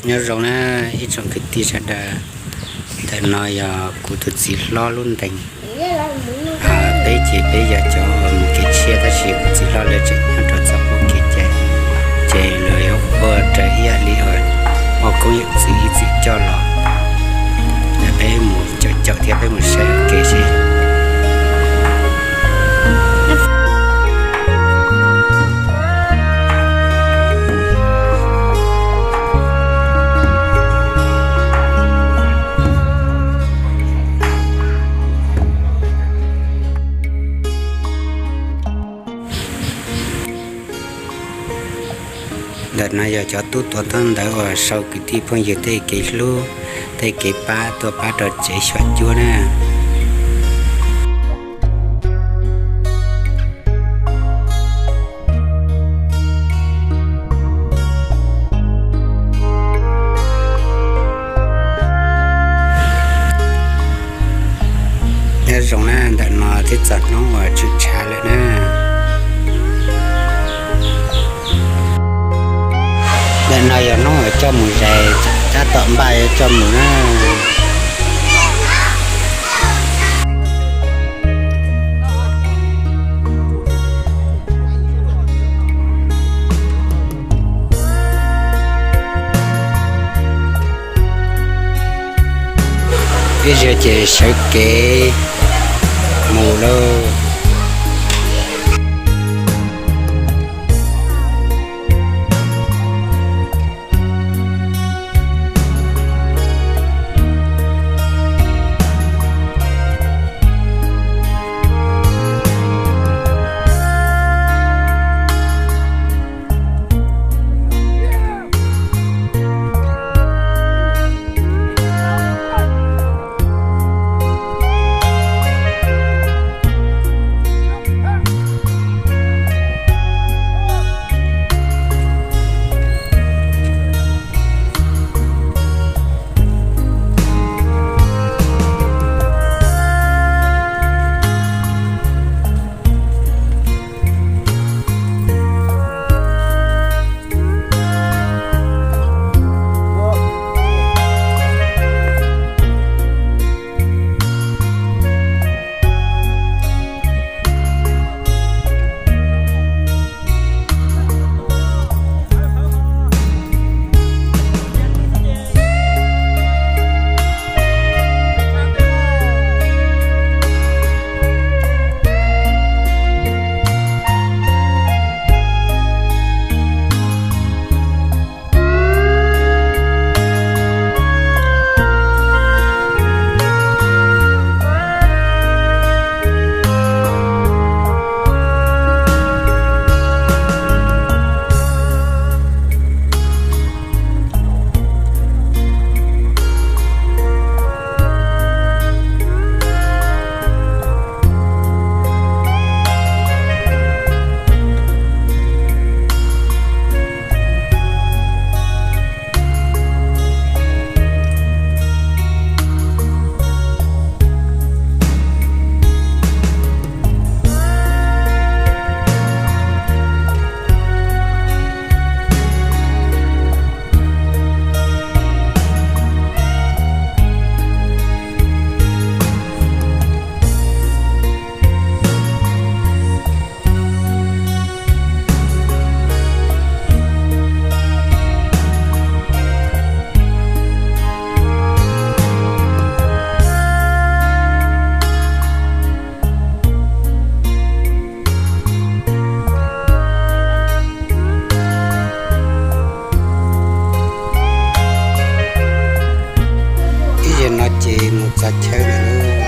Nyob zoo na ib tsoom kwv tij sawv daws, ntawm no yog kuv tus txiv hlob lub ntees. Peb ces peb yog cov mus kev tshiab tab sis kuv txiv hlob lawv tseem nyob rau txoj pub kev cai, ces lawv yuav ua raws ib yam li uas ua koob yawm txwv ib txwm coj los. Peb mus caum caum thiab peb mus saib ua ke seb. Ntawm no yog cov tub tuav tau ntawv uas sau kwv tij phooj ywg tej kev hlub, tej kev pab tuaj pab rau tsev xyuam cuab na. Nyob zoo na, ntawm no twb txog hnub uas tshwm tshav lawm na. Ntawm no yog hnub uas coj mus zais, tab tom npaj yuav coj mus na. Ib zaug ces sawv kev mus lauj. Ib zaug no ces mus txog chaw lawm lauj.